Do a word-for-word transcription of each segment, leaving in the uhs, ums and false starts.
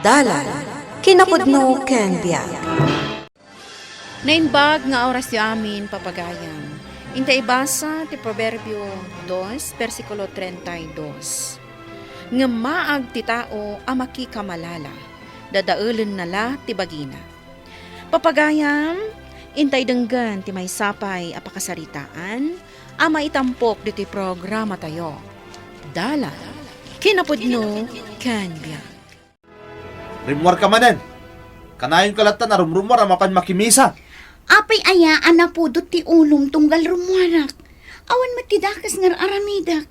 Dalan, kinapudno ken biag. Naimbag nga oras ti amin, papagayam. Inta ibasa ti Proverbio dos, bersikulo treinta y dos. Ngem maag ti tao a makikamalala, dadaelenna la ti bagina. Papagayam, intay denggen ti maysa pay a pakasaritaan a maitampok ditoy programatayo. Dalan, kinapudno, ken biag. Rimmuarka manen. Kanayonka latta a rumrummuar a mapan makimisa. Apay aya a napudot ti ulom tunggal rummuarak? Awan met ti dakes nga ar-aramidek.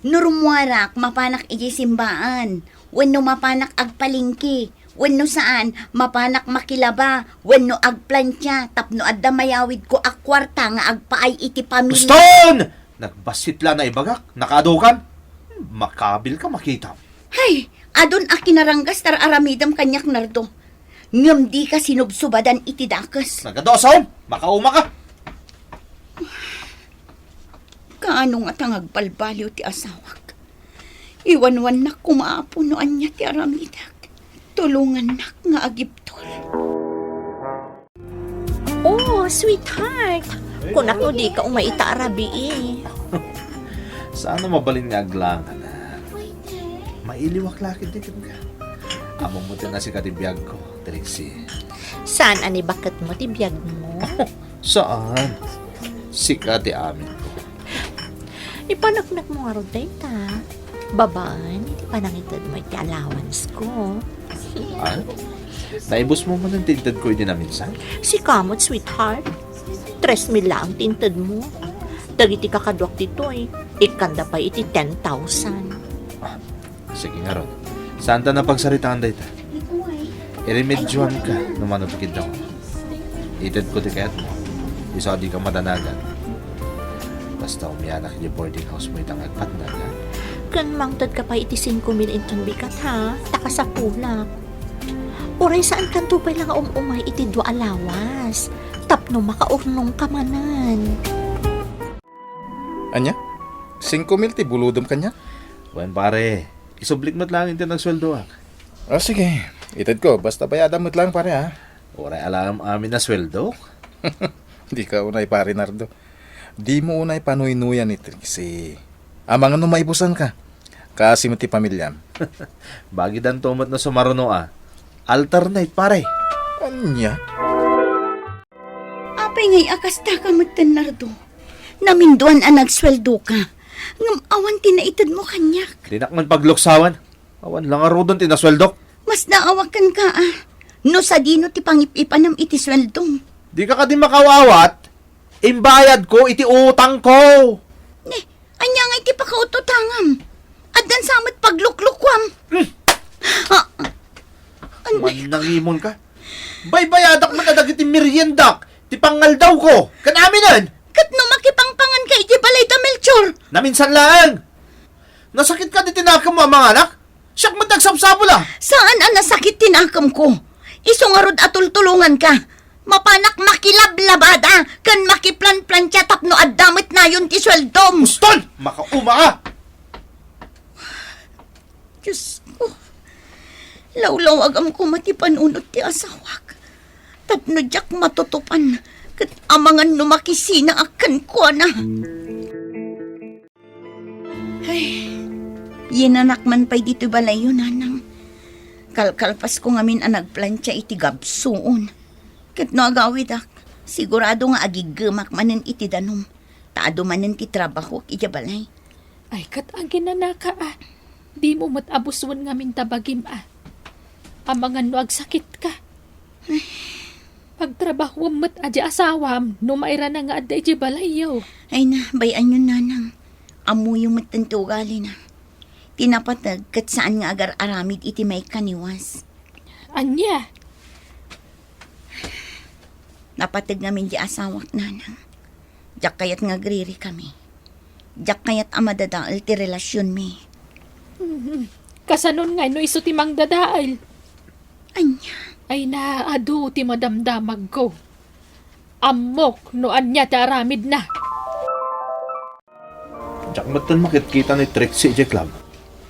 No rummuarak, mapanak idiay simbaan, wenno mapanak agpalengke, wenno saan, mapanak makilaba, wenno agplantia tapno adda mayawidko a kuarta nga agpaay iti pamilya. Uston! Nagbassit la naibagak, nakadukan. Makabilka, makitam. Hay, adun a kinaranggas ti ar-aramidem kaniak, Nardo. Ngem dika sinubsubadan iti dakes. Nagadu a saom, makauma ka. Kaano ngata nga agbalbaliw ti asawak? Iwanwannak koma, Apo, no ania ti aramidek. Tulongannak nga agibtol. Oh, sweetheart. Kunak no dika umay ita a rabii. Saan a mabalin nga aglangan, ha? Mailiwak la ketdi kenka. Ammom ti nasika ti biagko, Trixie. Saan a ni baketmo ti biagmo? Saan? Sika ti aminko. Ipaneknekmo ngarud dayta. Babaen iti panangitedmo iti allowance ko. Ah? Naibusmo manen ti intedko idi naminsan? Sika met, sweetheart. Tres mil laeng ti intedmo. Dagiti kakaduak ditoy, ikkanda pay iti ten thousand. Ah, sige ngarud. Saanta a pagsaritaan dayta. Iremedioanka no mano ti kiddaw. Itedko ti kayatmo. Isu a dika madanagan. Basta umianak idiay boarding house mo ita nga agpatnag, ha? Ken mangtedka pay iti singko mil inton bigat, ha? Ta kasapulak. Uray saankanto pay la nga um-umay iti dua a lawas tapno makaurnongka manen. Ania? Singko mil ti bulodem kaniak? Wen, pare. Isublik met laeng ti nagsueldoak. Ah, sige. Itedko, basta bayadam met laeng, pare, ha? Uray alaem amin a sueldo. Dika unay, pare Nardo. Dimo unay panuynuyan ni Trixie. Amangan no maibusanka. Kaasi met ti pamiliam. Bagidanto met no sumaruno a. Alternate, pare. Ania? Apay ngay a kasta ka metten, Nardo? Naminduan a nagsueldoka. Ngem awan ti naitedmo kaniak. Dinak man pagluksawan. Awan la ngaruden ti nasueldok. Mas naawak kenka, a. No sadino ti pangip-ipanam iti sueldom? Dika kadi makaawat? Imbayadko iti utangko. Ne, ania ngay ti pakaut-utangam? Addan sa met pagluklukuam. Hmm. Ah, an- Mannangimonka. Baybayadak met a dagiti meriendak, ti pangngaldawko, ken aminen. Ket no makipangpanganka iti balay da Melchor? Naminsan laeng. Nasakitka iti nakemmo a manganak? Siak met ti agsapsapul a. Saan a nasakit ti nakemko. Isu ngarud a tultulonganka. Mapanak makilablabada ken makiplanplantia tapno adda met nayon ti sueldom. Uston! Makauma ka! Diosko, lawlawagam koma ti panunot ti asawak. Tapno diak matutupan ket amangan no makisina a kenkuana. Ay, yinanak man pay ditoy balayyo, nanang. Kalkalpasko ngamin a nagplantia iti gabsuon. Ket no agawidak, sigurado nga agiggemak manen iti danum, ta adu manen ti trabahok idiay balay. Ay, ket aginanaka a, dimo met abusuen ngamin ta bagim a. Amangan no agsakitka. Pagtrabahuem met a di asawam no mairana nga adda idiay balayyo. Ay na, bay-anyon, nanang. Ammoyo metten ti ugalina. Ti napateg ket saan nga agar-aramid iti maikaniwas. Ania? Napateg ngamin di asawak, nanang. Diak kayat nga agririkami. Diak kayat a madadael ti relasionmi. Mhm. Kasanon ngay no isu ti mangdadael? Ania? Ay na, adu ti madamdamagko. Ammok no ania ti aramidna. Diak metten makitkita ni Trixie idiay club.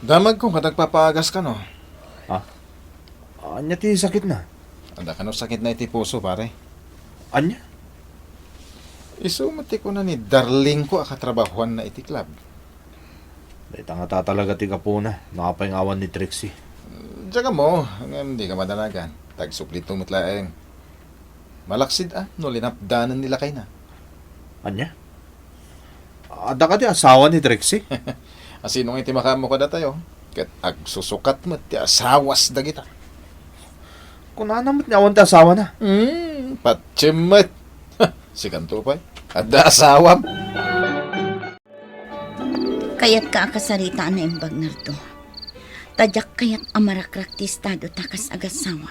Damagko nga nagpapaagas kano. Ha? Ania ti sakitna? Adda kano sakitna iti puso, pare. Ania? Isu met ti kuna ni darling ko a katrabahuanna iti club. Dayta ngata talaga ti gapuna, no apay nga awan ni Trixie. Diak ammo, ngem dika madanagan. Tagsuplito met laeng. Malaksid a no linapdanen ni lakayna. Ania? Adda kadi asawa ni Trixie? Asino nga iti makaammo kadatayo? Ket agsusukat met ti asawas dagita. Kunana met nga awan ti asawana. Hmm, patiem met. Sikanto pay. Adda asawam. Kayatka a kasaritaan a naimbag, Nardo. Ta diak kayat a marakrak ti estado ta kas agasawa.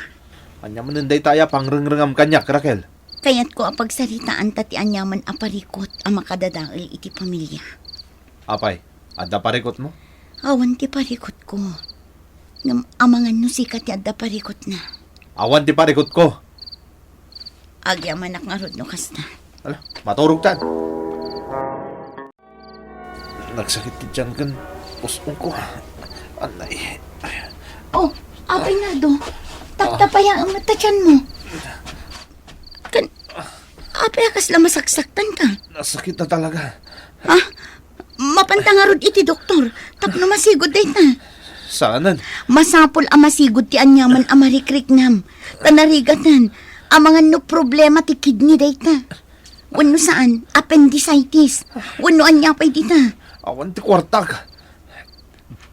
Ania manen dayta a pangrengrengam kaniak, Raquel? Kayatko a pagsaritaan ta ti aniaman a parikut a makadadael iti pamilia. Apay, adda parikutmo? Awan ti parikutko. Ngem amangan no sika ti adda parikutna. Awan ti parikutko. Agyamanak ngarud no kasta. Ala, maturogtan. Nagsakit ti tiyan ken puspongko. Anay. Oh, Apay Nardo, taptapayaem met ta tiyanmo. Kan, apay a kasla masaksaktanka? Nasakit na talaga. Ha? Mapanta ngarud iti doktor, tapno masigud dayta. Saanen? Masapul a masigud ti aniaman a marikriknam. Ta narigaten, amangan no problema ti kidney dayta. Wenno saan, appendicitis. Wenno ania pay dita. Awan ti kuartak.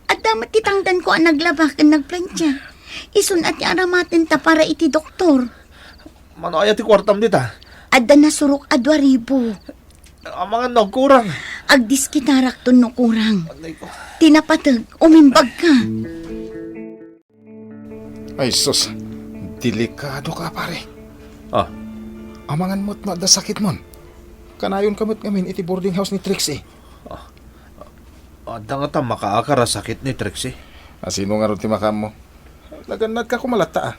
Adda met ti tangdanko a naglaba ken nagplancha. Isun a ti aramaten ta para iti doktor. Mano aya ti kuartam dita? Adda nasurok a dua ribu. Amangan no agkurang. Agdiskitarakton no kurang. Anay ko. Ti napateg, umimbagka. Ay sus, delikado ka, pare. Ah. Amangan met no adda sakitmon. Kanayonka met ngamin iti boarding house ni Trixie. Ah. Adda ngata makaakar a sakit ni Trixie? Asino ngarud ti makaammo? Nagannadka koma latta, a.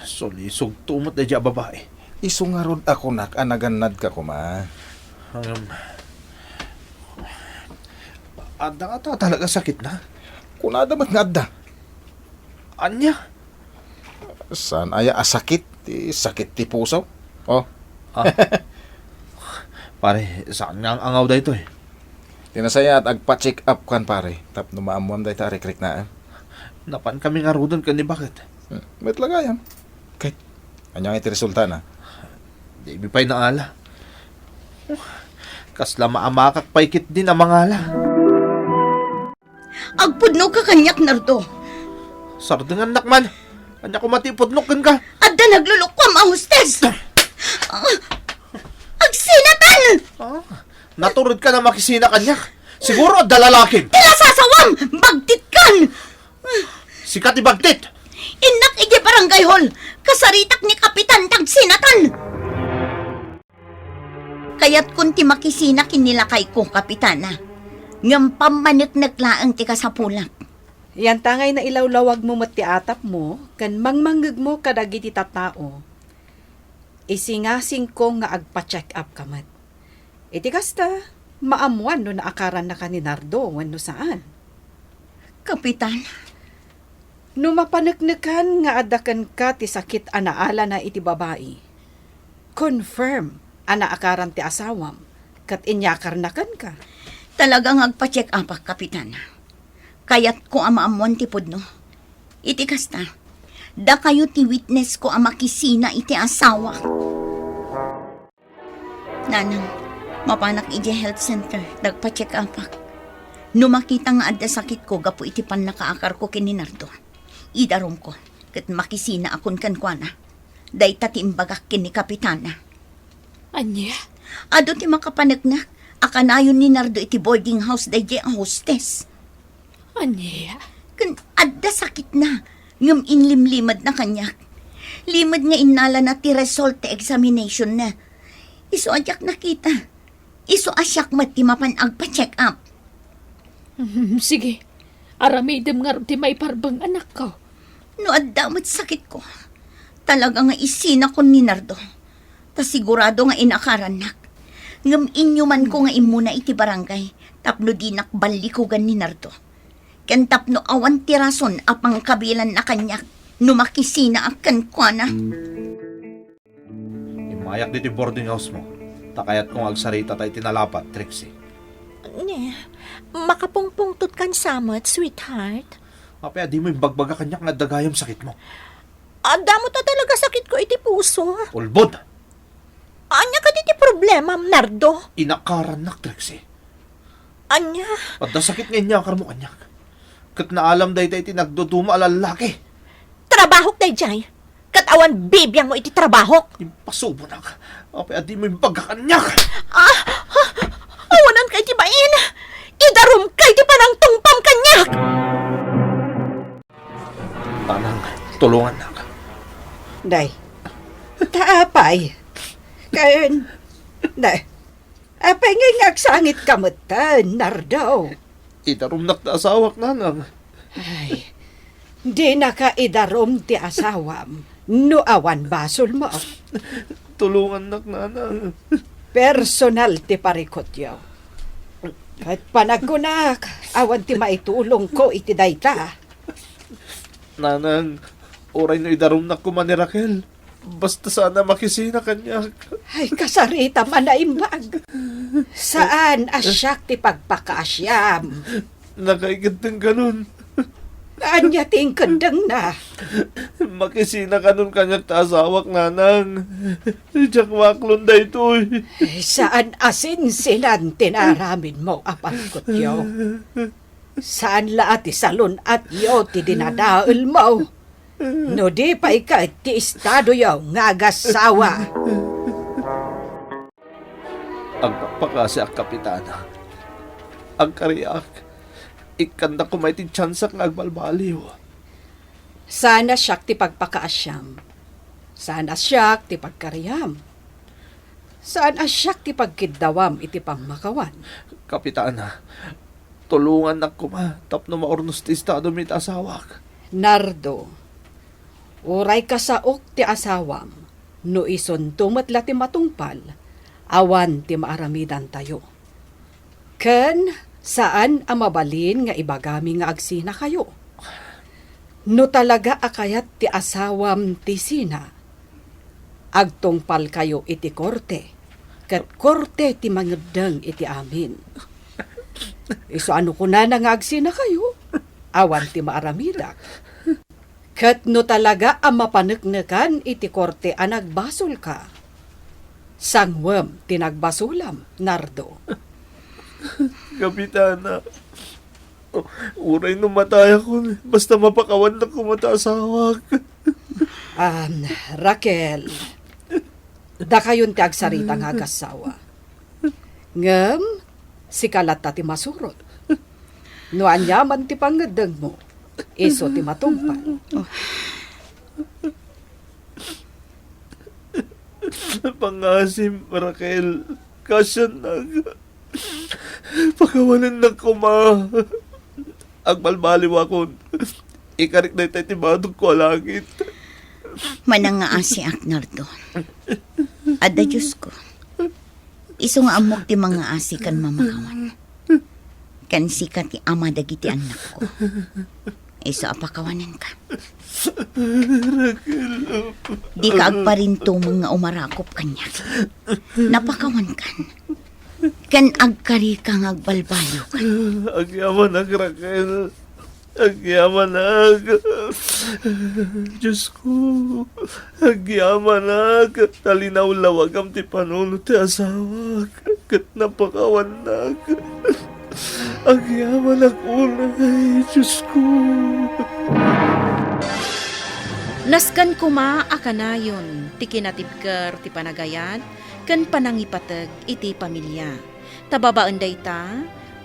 Sulisogto met daydiay a babai. Isu ngarud a kunak a nagannadka koma. Ngem, adda ngata talaga sakitna? Kunada met nga adda. Ania? Saan aya a sakit? Ti sakit ti puso? Oh. Ah. Pare, saan nga ang-angaw daytoy? Ti nasayaat, agpa-check up kan, pare, tapno maammoam dayta a rikriknaan. Napan kami ngaruden ken ni Baket. Hmm, met la gayam. Ket, ania nga iti resultana? Di mi pay naala. Kasla maamakak pay ketdin a mangala. Agpudnoka kaniak, Nardo. Sardengannak man. Ania koma ti ipudnok kenka? Adda naglulukoam a hostes. Ah, agsinatan! Ah, naturedka a makisina kaniak. Siguro adda lalakim. Ti lasasawam! Bagtitkan! Sika ti bagtit! Innak idiay barangay hall. Kasaritak ni Kapitan ta agsinatan. Kayatkon ti makisina ken ni lakayko, Kapitana. Ngem pammaneknek laeng ti kasapulak. Yantangay nailawlawagmo met ti atapmo ken mangmangngegmo kadagiti tattao. Isingasingko nga agpa-check up ka met. Iti kasta, maammoan no naakarannaka ni Nardo wenno saan. Kapitan. No mapaneknekan nga adda kenka ti sakit a naalana iti babai, confirm a naakaran ti asawam ket inyakarna kenka. Talaga nga agpa-check upak, Kapitana. Kayatko a maammoan ti pudno. Iti kasta, dakayo ti witnessko a makisina iti asawak. Nanang, mapanak idiay health center, nagpa-check upak. No makita nga adda sakitko gapu iti pannakaakarko ken ni Nardo, idarumko, ket makisinaakon kenkuana. Dayta ti imbagak ken ni Kapitana. Ania? Adu ti makapaneknek a kanayon ni Nardo iti boarding house daydiay a hostes. Ania? Ken adda sakitna, ngem inlimlimedna kaniak. Limed nga innalana ti result ti examinationna. Isu a diak nakita. Isu a siak met ti mapan agpa-check up. Hmm, sige. Aramidem ngarud ti maiparbeng, anakko. No adda met sakitko, talaga nga isinakon ni Nardo. Ta sigurado nga inakarannak. Ngem inyumanko nga immuna iti barangay tapno dinak ballikugan ni Nardo. Ken tapno awan ti rason a pangkabilanna kaniak. no makisinaak kenkuana. Immayak ditoy boarding house mo, ta kayatko nga agsaritata iti nalapad, Trixie. Ni, makapungpungtotkan sa met, sweetheart? Apay a dimo imbagbaga kaniak nga adda gayam sakitmo? Adda met a talaga sakitko iti puso. Ulbod! Ania kadi ti problemam, Nardo? Inakarannak, Trixie. Ania? Adda sakit nga inyakarmo kaniak. Ket naalam dayta iti nagduduma a lallaki. Trabahok daydiay. Ket awan bibiangmo iti trabahok. Impasubonak. Apay a dimo imbagbaga kaniak? Ah! Ah! Awananka iti bain! Idarumka iti panangtungpam kaniak! Nanang, tulongannak. Day, ta apay? Ken, day, apay ngay nga agsangitka metten, Nardo? Idarumnak ti asawak, Nanang. Ay, dinaka idarum ti asawam no awan basolmo. Tulongannak, Nanang. Personal ti parikutyo. Ket panagkunak, awan ti maitulongko iti dayta. Nanang, uray no idarumnak koma ni Raquel, basta saan a makisina kaniak. Ay, kasaritam a naimbag. Saan a siak ti pagpakaasiam. Nakaikeddeng kanon. Ania ti inkeddengna? Makisina kanon kaniak ti asawak, Nanang. Diak maaklon daytoy. Ay, saan a sinsinan ti naaramidmo a parikutyo. Saan la a ti salun-atyo ti dinadaelmo, no di pay ket ti estadoyo nga agassawa. Agpakpakaasiak, Kapitana. Agkariak, ikkanda koma iti tiansak nga agbalbaliw. Saan a siak ti pagpakaasiam. Saan a siak ti pagkariam. Saan a siak ti pagkiddawam iti pammakawan. Kapitana, tulongannak koma tapno maurnos ti estado mi iti asawak. Nardo, uray kasaok ti asawam, no isunto met la ti matungpal, awan ti maaramidantayo. Ken saan a mabalin nga ibagami nga agsinakayo. No talaga a kayat ti asawam ti sina, agtungpalkayo iti korte, ket korte ti mangeddeng iti amin. Isu a no kunana nga agsinakayo, awan ti maaramidak. Ket no talaga a mapaneknekan iti korte a nagbasolka, sanguem ti nagbasolam, Nardo. Kapitana, uray no matayakon, basta mapakawannak koma ti asawak. Am, Raquel, dakayon ti agsarita nga agassawa. Ngem, sika latta ti masurot. No aniaman ti pangngeddengmo, isu ti matungpal. Pangasim, Raquel, kaasiannak. Pakawanennak koma. Agbalbaliwakon. Ikarik dayta iti badogko a langit. Manangaasiak, Nardo. Adda Diosko. Isu nga ammok ti mangaasi ken mamakawan. Ken sika ti ama dagiti annakko. Isu a pakawanenka. Dika agparintumeng nga umarakop kaniak. Napakawankan. Ken agkarika nga agbalbaliwkan. Agyamanak, Raquel. Agyamanak. Diosko, agyamanak. Ta linawlawagam ti panunot ti asawak. Ket napakawannak. Agyamanak unay, Diosko. Nasken koma a kanayon ti kinatibker ti panagayat ken panangipateg iti pamilia. Ta babaen dayta,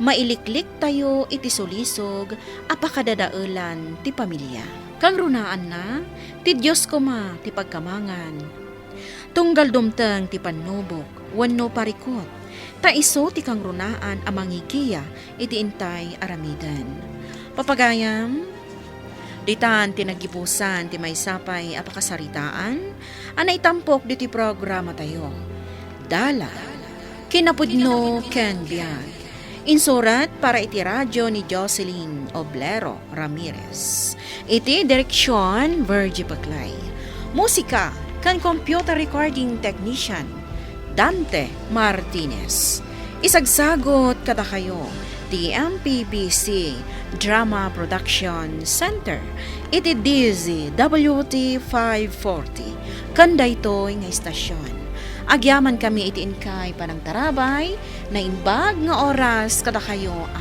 mailikliktayo iti sulisog a pakadadaelan ti pamilia. Kangrunaanna, ti Dios koma ti pagkamangan. Tunggal dumteng ti pannubok wenno parikut, ta isu ti kangrunaan a mangigiya iti intay aramiden. Papagayam, ditan ti naggibusan ti maysa pay a pakasaritaan a naitampok ditoy programatayo. Dala, kinapudno ken biag. Insurat para iti radyo ni Jocelyn Oblero Ramirez. Iti direksyon, Virgie Paclay. Musika ken computer recording technician, Dante Martinez. Isagsagot kadakayo ti M P B C Drama Production Center iti D Z W T five forty ken daytoy nga istasyon. Agyamankami iti inkay panangtarabay, naimbag nga oras kadakayo a